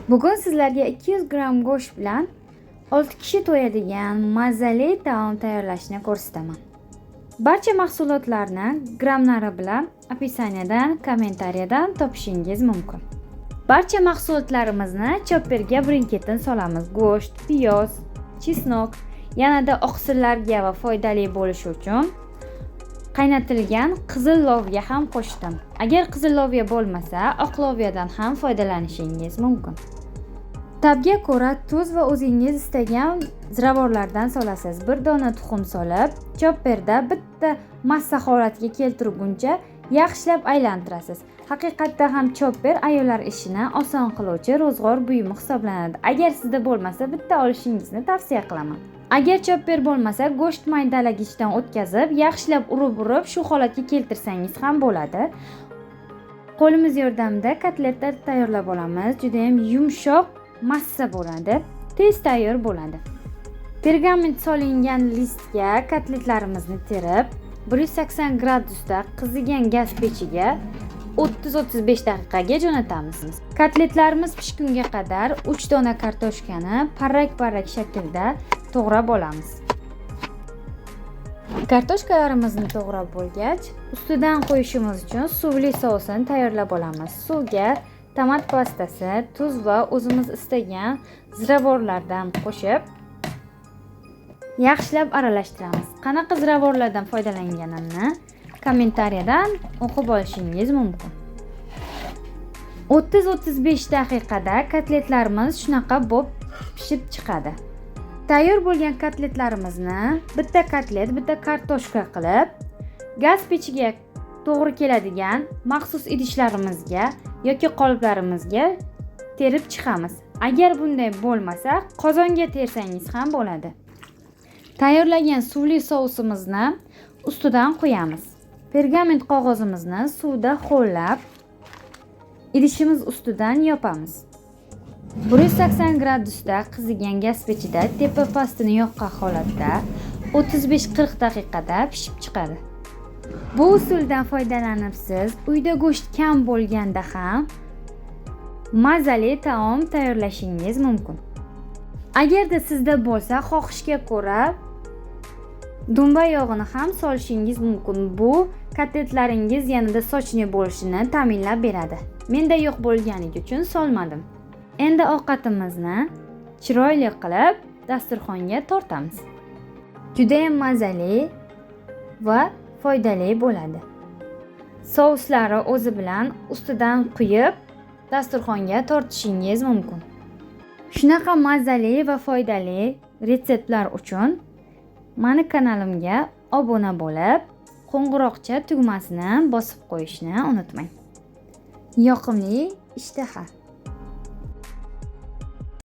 Bugun sizlarga 200 gramm go'sht bilan 6 kishi to'yadigan mazali taom tayyorlashni ko'rsataman. Barcha mahsulotlarni grammlari bilan описание dan, kommentariyadan topishingiz mumkin. Barcha mahsulotlarimizni chopperga birin-ketin solamiz. Go'sht, piyoz, чеснок, yanada oqsillarga va foydali bo'lishi uchun qaynatilgan qizil loviya ham qo'shdim. Agar qizil loviya bo'lmasa, oq loviyadan ham foydalanishingiz mumkin. Ta'bga ko'ra tuz va o'zingiz istagan ziravorlardan solasiz. Bir dona tuxum solib, chopperda bitta massa holatiga keltirguncha yaxshilab aylantirasiz. Haqiqatda ham chopper ayollar ishini oson qiluvchi ro'zg'or buyumi hisoblanadi. Agar sizda bo'lmasa, bitta olishingizni tavsiya qilaman. Agar chopper bo'lmasa, go'sht maydalagichdan o'tkazib, yaxshilab urib-urib shu holatga keltirsangiz ham bo'ladi. Qo'limiz yordamida kotletlar tayyorlab olamiz. Juda ham yumshoq massa bo'ladi, tez tayyor bo'ladi. Pergament solingan listga kotletlarimizni terib, 180 gradusda qizigan gaz pechiga 30-35 daqiqaga jo'natamiz. Kotletlarimiz pishgunga qadar 3 dona kartoshkani parrak-parrak shaklda to'g'rab olamiz. Kartoshkalarimizni to'g'rab bo'lgach, ustidan qo'yishimiz uchun suvli sousini tayyorlab olamiz. Suvga tomat pastasi, tuz va o'zimiz istagan ziravorlardan qo'shib yaxshilab aralashtiramiz. Qanaqa ziravorlardan foydalanganimni kommentariyadan o'qib olishingiz mumkin. 30-35 daqiqada kotletlarimiz shunaqa bo'lib pishib chiqadi. Tayyor bo'lgan kotletlarimizni bitta kotlet, bitta kartoshka qilib, gaz pechiga to'g'ri keladigan maxsus idishlarimizga yoki qoliplarimizga terib chiqamiz. Agar bunday bo'lmasa, qozonga tersangiz ham bo'ladi. Tayyorlagan suvli sousimizni ustidan quyamiz. Pergament qog'ozimizni suvda ho'llab, idishimiz ustidan yopamiz. 180 gradusda qizigan gaz pechida tepa pastini yoqqan holatda 35-40 daqiqada pishib chiqadi. Bu usuldan foydalanib, siz uyda go'sht kam bo'lganda ham mazali taom tayyorlashingiz mumkin. Agarda sizda bo'lsa, xohishga ko'ra dumba yog'ini ham solishingiz mumkin. Bu kotletlaringiz yanada сочный bo'lishini ta'minlab beradi. Menda yo'q bo'lganligi uchun solmadim. Endi ovqatimizni chiroyli qilib dasturxonga tortamiz. Juda ham mazali va foydali bo'ladi. Souslari o'zi bilan ustidan quyib dasturxonga tortishingiz mumkin. Shunaqa mazali va foydali retseptlar uchun mani kanalimga obuna bo'lib, qo'ng'iroqcha tugmasini bosib qo'yishni unutmang. Yoqimli ishtaha.